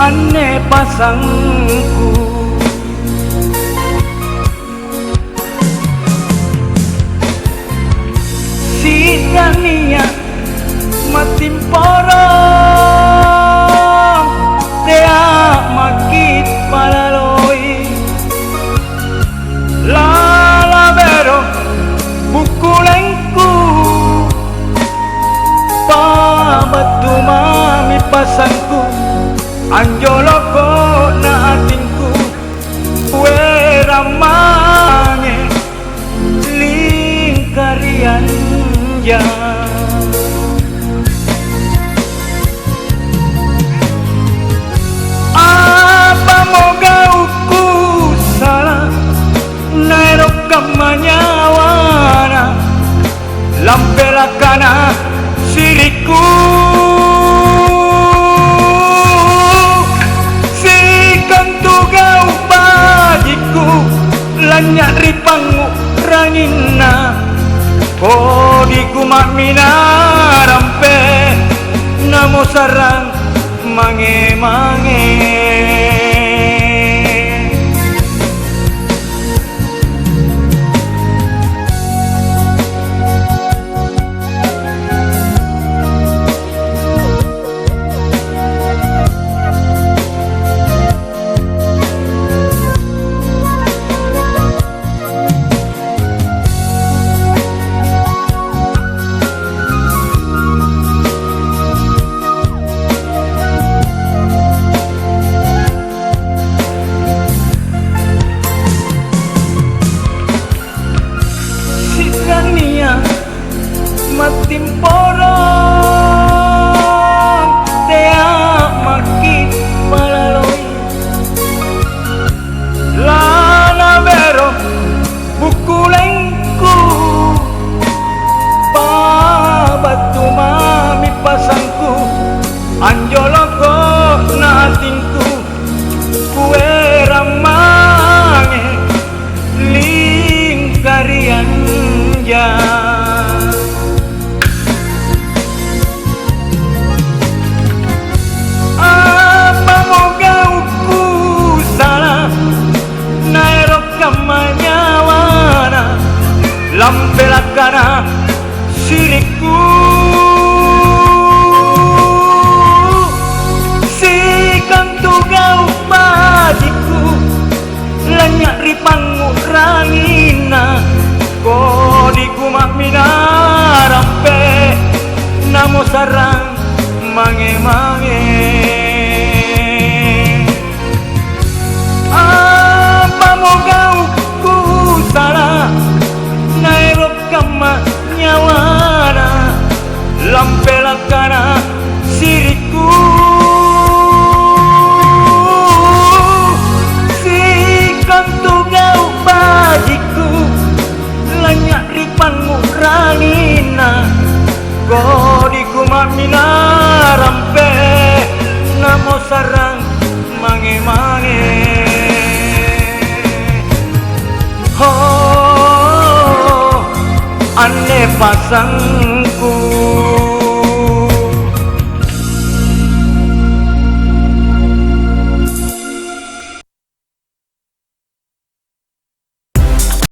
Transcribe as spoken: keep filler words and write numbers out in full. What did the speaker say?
Anne pasangku, si'dania' ma'timporong, tea' maki' palaloi. Lalabero bukkulengku, pabattu mami pasangku, anjo loko'na atingku, kuerang mange lingkarianja. Apamo gaukku sala, naero' kamma nyawana, lampela kana sirikku. Sikontu gau' bajikku, lanynya' ri pangngu'ranginna, kodiku ma'minara rampe, namo sarang mange-mange. Si'dania' ma'timporong, tea' maki' palaloi. Lanabero bukkulengku, pabattu mami pasangku, anjo loko'na atingku, kuerang mange lingkarianja. Apamo gaukku sala, naero' kamma nyawana, lampela kana sirikku. Sikontu gau' bajikku, lanynya' ri pangngu'ranginna, kodiku ma'minara rampe, namo sarang mange-mange. Apamo gaukku sala, naero' kamma nyawana, lampela kana sirikku. Sikontu gau' bajikku, lanynya' ri pangngu'ranginna, kodiku ma'minara rampe, namo sarang mange-mange. Ho, anne pasang